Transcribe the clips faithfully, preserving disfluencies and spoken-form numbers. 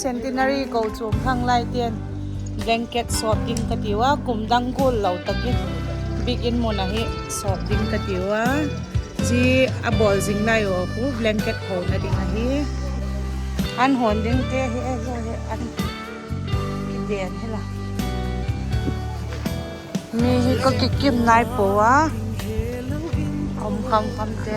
Centenary kochuam khanglaite'n blanket sawp ding ka tiu a, kum dang gual lo tak in biakin mun ah hi sawp ding ka tiu a. Zia a bawl zing lai uh khu blanket hona ding ahi. An hon dingte hi, hi, hi, an kiden hi la. Mi hi ka kikim nai pua a, um kham kham te.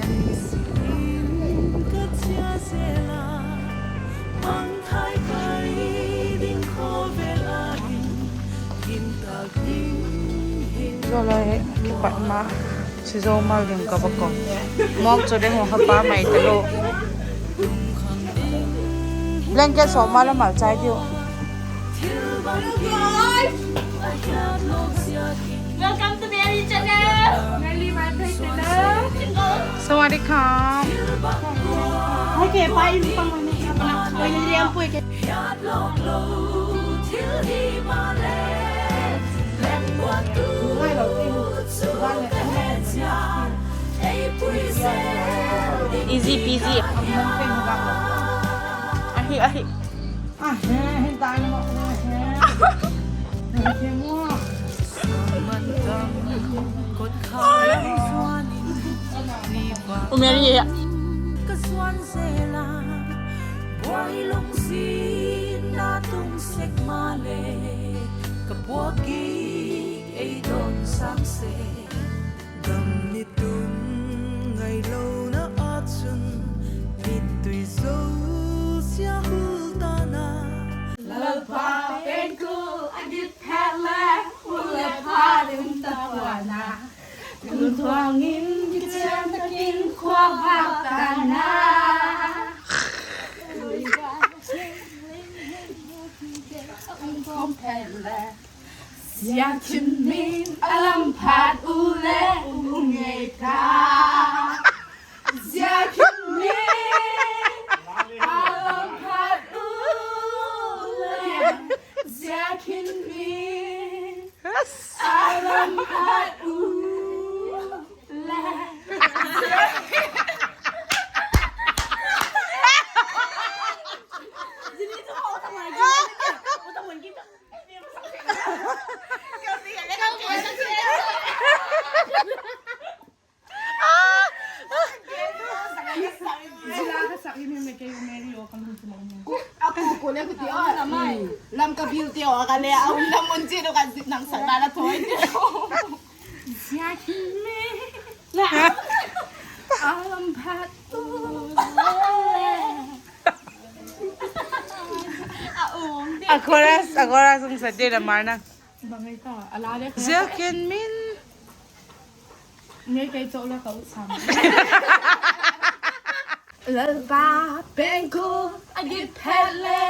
Zo lai hi kipat ma, si zo mal ding ka va ko. Mawk chu deng u ha pa mai ta lo. Blanket sawp ma la mal chai diu. Welcome to Mary channel. Mary, my friend channel. Sawadee khap. Okay, bye. Easy peasy. Ahi, ahi. U Mary e. Ka zuan zel a, Bawi lungsiatna tung sek maleh, ka puak gik ei dawn sâng sek. Dam ni tum ngailona ah chun, mittui zosia hul ta'n a. Lalpa pengkul a git phet le, u leh phat um ta pua'n a. Kum tuang in kichian tak in khua vâk ta'n a. Zia Khinmin a lam phat u leh u ngei ta. Zia Khinmin a lam phat u leh, zia Khinmin a lam phat u leh. Lam ka bil teu a ka le a um lam mun chi lo ka zik nang sa la la thoi. Zia Khinmin a lam phat u leh. A chorus, a chorus hung sa de la mar na. Zia Khinmin. Ngei kei chau la ka u sam. Lalpa pengkul a git phet le,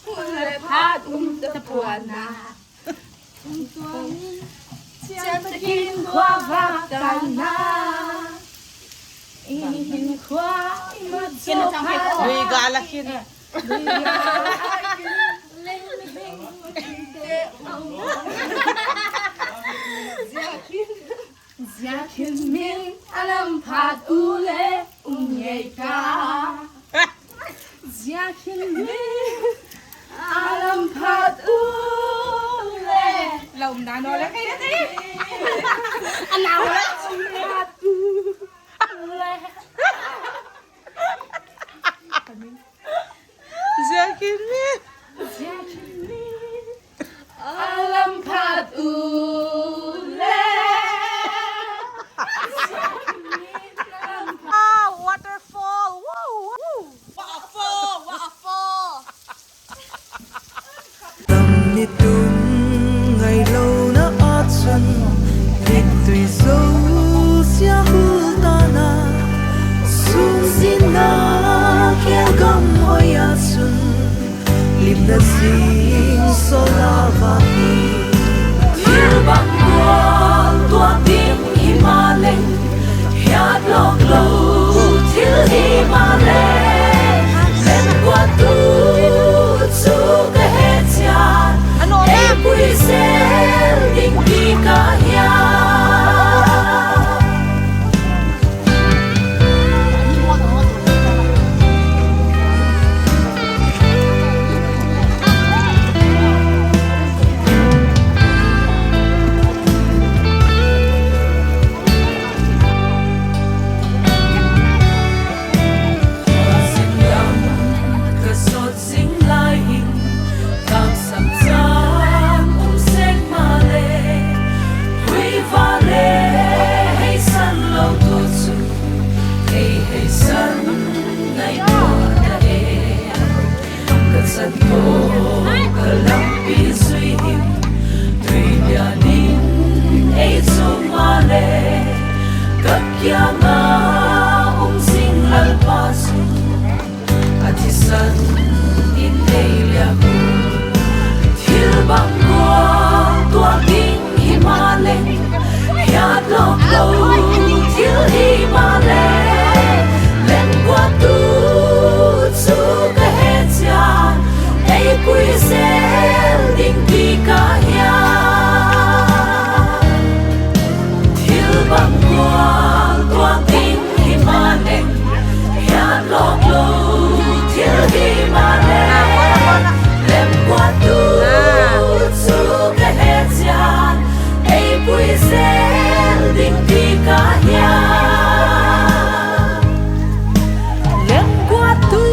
u leh phat um ta pua'n a. Chian tak in khua vâk ta'n a. I hinkhua i mat zo phat. Lui ga la khin. Zia Khinmin a lam phat u leh um ngei ka. Zia Khinmin a lam phat u leh. La um na no le kei te. A nau la um phat u leh. Zia Khinmin. Zia Khinmin a lam phat u leh. Ah, waterfall. Woo, woo. Waterfall, waterfall. Dam ni tum ngailona ah chun, mittui zosia hul ta'n a. Sungzinna khêl gam hoi ah chun, limna zing sawl a va hi. Thil bang gual tuak ding himaleng, hiat lawk lo thil himaleh, lengkuatu chu ka he chiat, ei pui zel ding bik ahi a. Ka lampi zui in, tui lian in ei chuang maleh, ka kiang a um zing Lalpa chu a thisan in ei liak u. Thil bang gual tuak ding himaleh, hiat lawk lo thil himaleh, lengkuatu chu ka he chian, ei pui zel ding ti ka hia. Thil bang gual tuak ding himaleh, hiat lawk lo thil himaleh, lengkuatu chu ka he chian, ei pui zel ding ti ka hia. Lengkuatu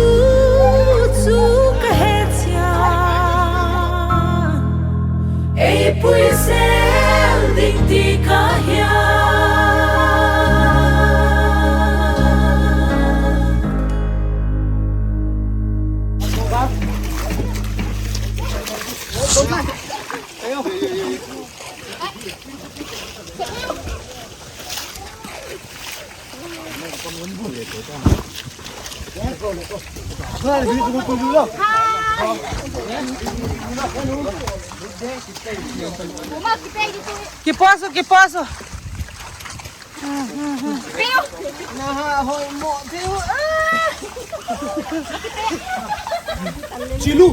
chu ka he chian, ei pui zel ding ti ka hia. Kipasu, kipasu. Chilu.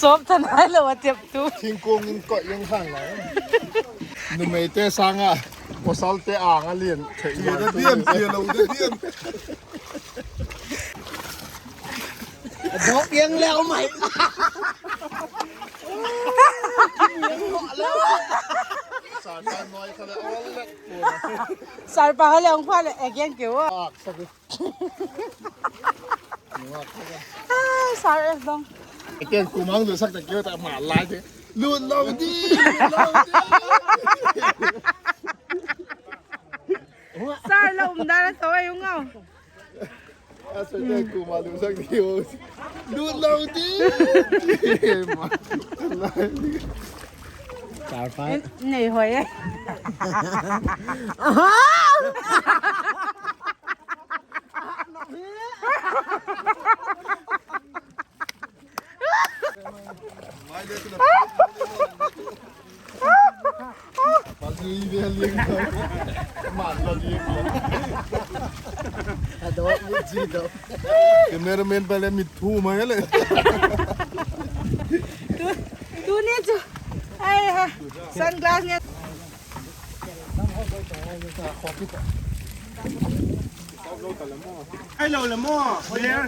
Sawp tha nai lo a teptu. Thingkung in koi eng khang lai. Numeite sâng ah pawsalte âng a lian thei. Tia da diam, tia lo da diam. Dawk eng leu mai. Sarpa kha le ong pha le again keu a. Sar es dong. Again ku mang lu sak ta keu ta ma lai te. Lut lo di, lut lo di. Sar lo um dan a to ai ung au. A soi te ku ma lu sak di o. Lut lo di. Ma. Sar pa. Nei hoi e. Cameraman pa le mit thu mai le. Tu, tuni chu. Ai ha. Sunglass nge. Ai lo le maw, Claire?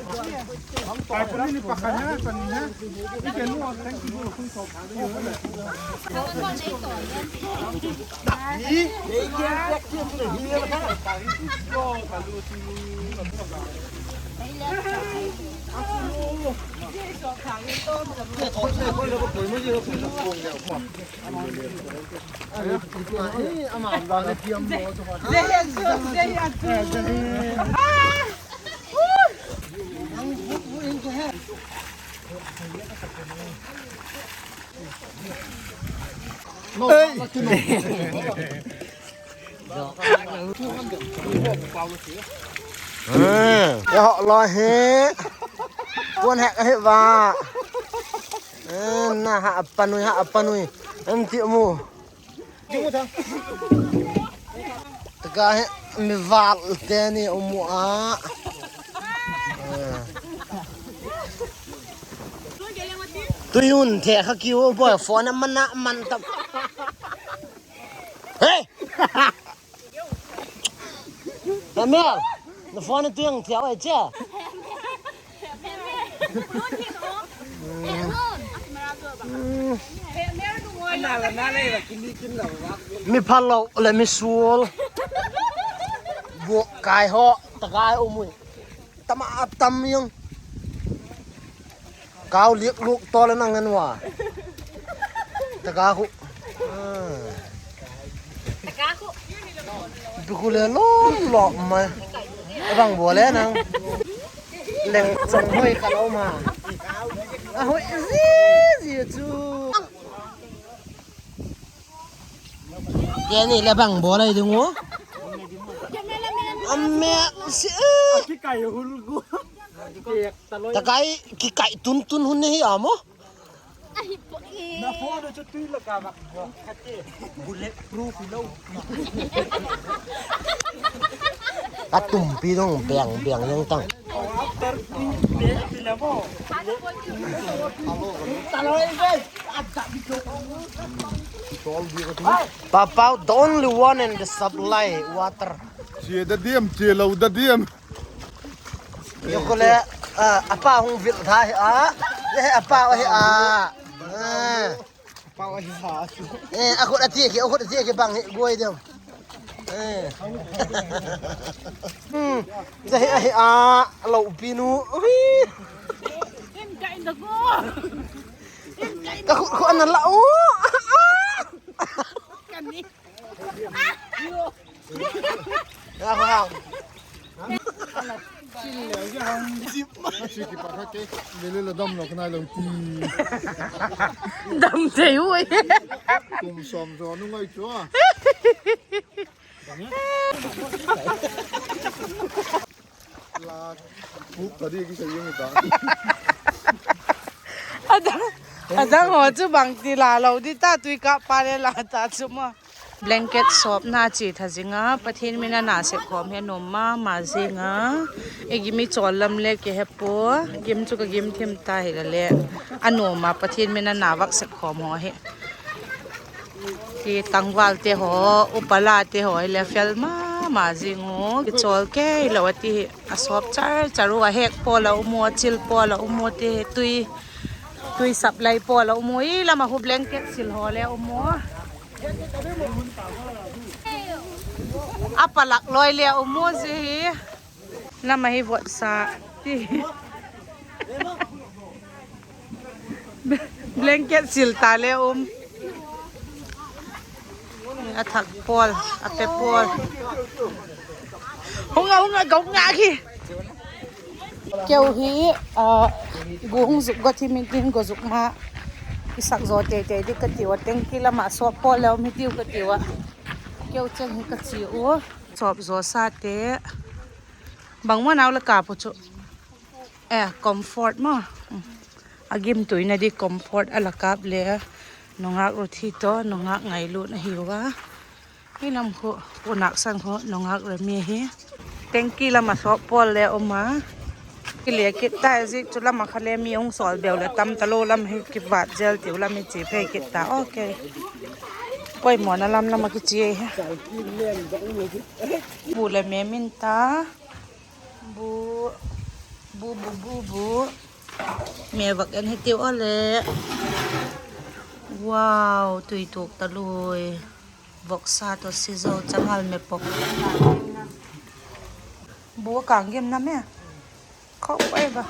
Ai, puni ni pakhat na, pani na. I ke nu, thank you, kun sawm. Ei. Ei, ka hawk lo hi. Puan hek ahi va. Eh, na ha a panui, ha a panui. En ti mu. Taka hi mi val te ni um u a. Eh. Tui hun the kha kiu boi phone a man a man tak. Hey! Amel, na phone tu yang thiau ai che. Mi phalo le mi sual. Buak kai haw, takai um ui. Tam a tam iang. Kau liak luak tawl a nang en ua. Taka khu. Taka khu. Bi khu le lawm lawm mai. A bang bua le nang. Leng chang hoi ka lo ma. A hoi zi zi chu. Keni le bang bua lai ding u. Amme si. Takai kikai tun tun hun nei hi a maw. Na phone chu tui la ka vak vak kha te. Bullet proof lo. A tumpi dong beng beng yang tang. Papau, the only one and the supply water. Chia da diam, chia lo da diam. Yo ko le, a pa hung vil tha hi a. Le a pa hi a. Pau ahi ha. Eh, a khut a tia ki, a khut a tia ki bang hi guai deu. Eh. Hmm. Za hi ahi a, lo pi nu. Ui. Ka khut khut ana la u. Ka ni. Dam thei ui. Kum sawm zaw nu ngai chu a. A dang, a dang haw chu bangti la lo di ta, tui kâp pa le la ta chu maw. Blanket sawpna chi tha zing a, Pathian min a na sep khawm hi a nuam ma ma zing a. I gim i chawl lam le ke he pua, gim chu ka gim thim ta hile le. A nuam a Pathian min a na vak sep khawm haw hi. Hi tangvalte haw, upalate haw hile fel ma ma zing u, kichawl kei lo a ti hi. A sawp char char u, a hek pawl a um u, a chil pawl a um u ti hi, tui, tui supply pawl a um u, i lam a khu blanket sil haw le um u. A palak loi le um u zi hi. Lam ahi votsa ti. Blanket sil ta le um. A thak pawl, a pe pawl. Hung a, hung a, gok nga khi. Keu hi, gu hung zuk got hi, min tin go zuk ma. I sak zaw tei tei di ka tiu a, tengki lam a sawp pawl le um hi tiu ka tiu a. Keu cheng hi ka chi u. Sawp zaw sate. Bangma nau la kâp u chu. E, comfort maw. A gimtuina di comfort a la kâp le. Nungâk ru thi tawh, nungâk ngailut ahiu a. Hi lam khu, u nâk san khu, nungâk remi hi. Tengki lam a sawp pawl le um a. Kile kit ta zik chu lam a kha le mi hung sawl beu leh tam talo lam hi kivât zel tiu lam hi chi phei kit ta. Ok. Poimawna lam lam a kichi hi. Bu le me min ta. Bu, bu, bu, bu, bu. Me vak en hi tiu a le. Wow, tui tuak ta lui. Voksa tawh sizo changal me pawk. Bu a kâng gim na me. Khawk pai ba.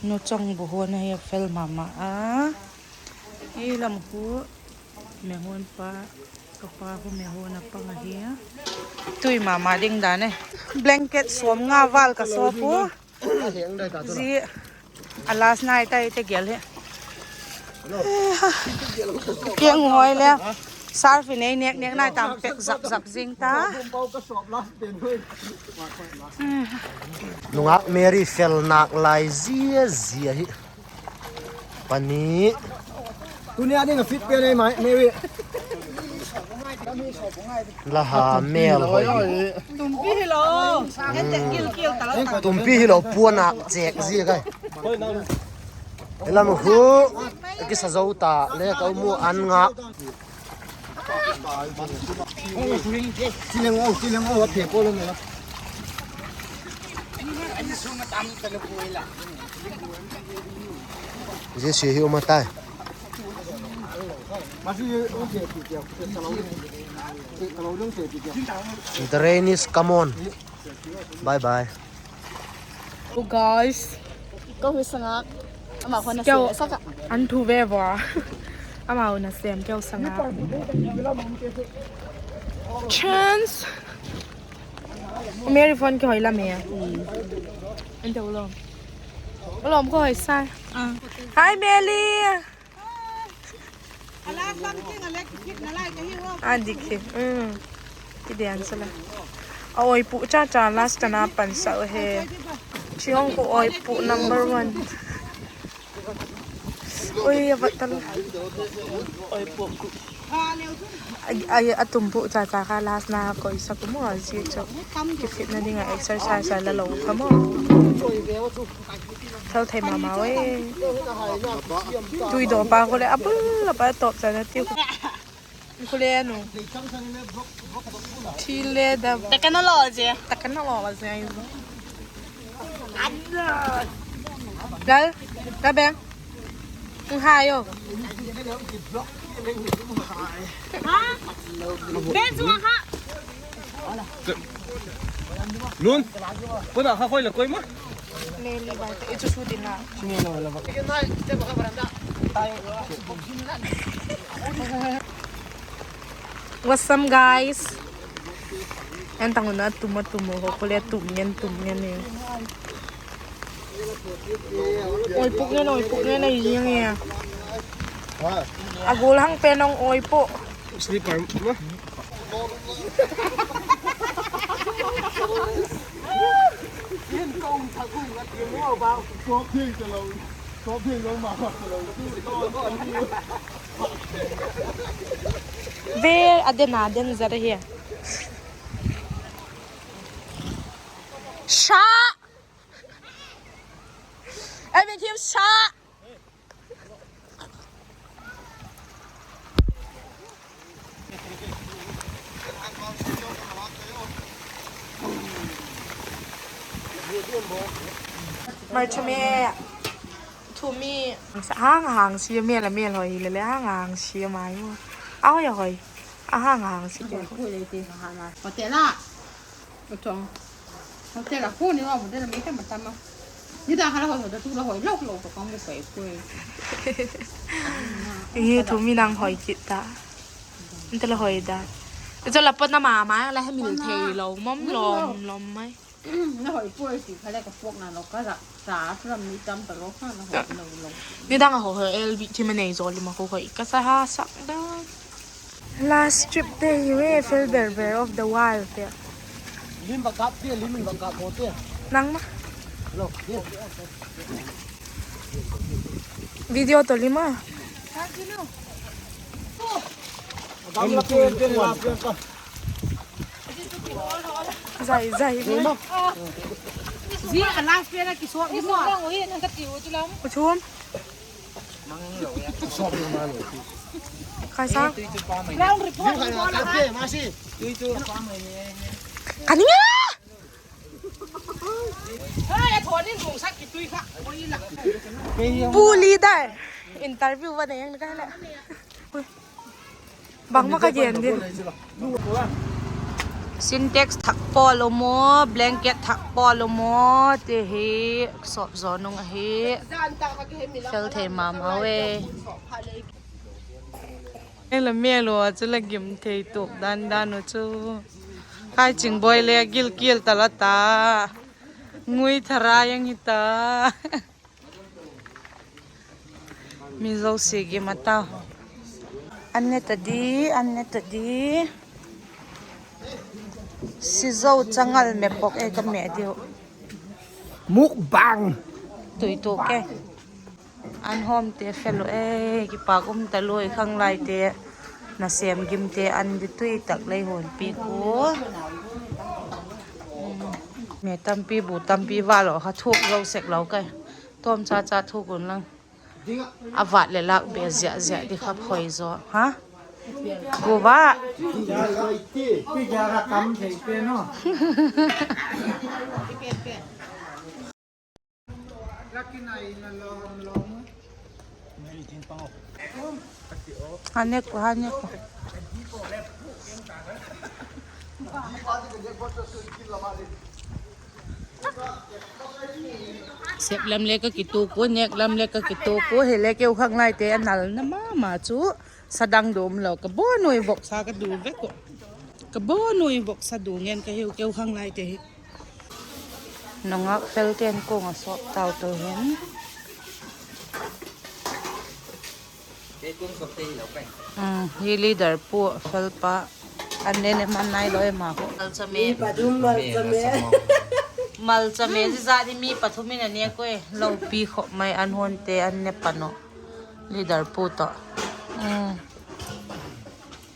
Nu chong bu huan ahi a fel ma ma a. I lam khu me huan pa, ka pa khu me huan a pang ahi a. Tui ma ma ding dan e. Blanket sawmnga val ka sawp u. Zi a last nai tai te gel hi. Kiang hoi le. Surf i nei nêk nêk nai tam pek zap zap zing ta. Nungâk Mary fel nâk lai zia zia hi. Pani. Tuni a ding a fit pen ei mai, Mary. La ha mêl hoi hi. Tumpi hilo. Tumpi hilo puan a chêk zia kai. I lam khu kisa zo ta le ka um u an nga. Jesu hi um a tai. The rain is come on. Bye bye. Oh guys, ka hui sangak. Ama khon a keu se saka. An thu ve vua. Ama hun a sem keu sangak. Chance. Mary phone kihoi la me. An te u lom. U lom kihoi sai. Hi Mary. A dik hi. Ki den sala. A oipuh cha cha last na pansa u he. Chiong khu oipuh number one. Ui, a vat tal. Oipuh. A, a, a tum puh cha cha kha last na koisak u maw, zia chu. Kifitna ding a exercise a la lo kha maw. Thal thei ma ma e. Tui daw pa khu le a bul la pa top cha na ti khu. Khu le nu. Thil le da. Technology. Technology. Gal, ka beng. Ung hai o. Ha? Beng chu ha. Lun. Puna kha khoi la koi ma. Meli bai te. I chu su din la. What's up, guys? En tang un a tum a tum ho, khu le tum ngen, tum ngen e. Oi puk ngen, oi puk ngen a i ziang e. A gul hang pen ong oi puk. Slipper ma. Ve a den a den zat ahi. Sha. Ai, mi thiam sa. Mai chame. Thumi. Hang hang si mel a mel hoi le le hang hang si mai mu. A hoi a hoi. A hang hang si. Hotel a. Hotel a khu ni wa hotel a mi tam tam a. Ni da kha la hoi hoi da tu la hoi lok lok to kang bu kai khu. Hi thumi nang hoi kit ta. Nte la hoi da. Cho la pot na ma ma la he mil thei lo mom lom lom mai. Na hoi poi ti kha le ka pok na lo ka ra. Sa sa mi tam ta lo kha na hoi lo lo. Ni dang a hoi hoi L B T ma nei zo li ma khu hoi ka sa ha sak da. Last trip te hi ve, fel ber ber of the world te. Lim ba kap te, lim ba kap mo te. Nang ma. Lo, ye. Video to lim a. Gam la pe, pe la pe ka. Zai, zai. Zi a last pe na ki so, ki so. Nang u hi nang ka ti u ti lam. Ku chum. Kaisang. Ka ning a. Pu leader. Interview va nei ang ka le. Bangma ka gen din. Sintex thak pawl um aw, blanket thak pawl um aw, ti hi sawp zaw nung ahi. Fel thei ma ma e. Eng la mel u a chu la gim thei tuak dan dan u chu. Khai ching boi le gil kial ta la ta. Ngui tharai ang hi ta. Mi zosia gim a ta. An ne ta di, an ne ta di. Sizo changal me pok e ka me diu. Mukbang. Tui tu ke. An hawmte fel u e, kipak um ta lui khanglaite, nasêm gimte an di tui tak lei hun pi ku. Me tampi bu tampi va lo kha thuk lo sek lo kai. Tawm cha cha thuk un lang. A vat le lâk be zia zia di kha phoi zaw. Ha? Guva. A nek, a nek. Sep lam le ka kituak u, nek lam le ka kituak u, hile keu khang laite a nalna ma ma chu sadang dum lo, ka bawn ui voksa ka du vek u. Ka bawn ui voksa du ngen ka hiu keu khang laite hi. Nungak fel ten kung a sawp tau tu hin. Hi leader pu fel pa. An ne ne man nai lo ema hu. Malchame. Malchame zizat i mi pathum in a ne koi. Lopi khop mai an hon te an ne pan u. Leader pu tawh.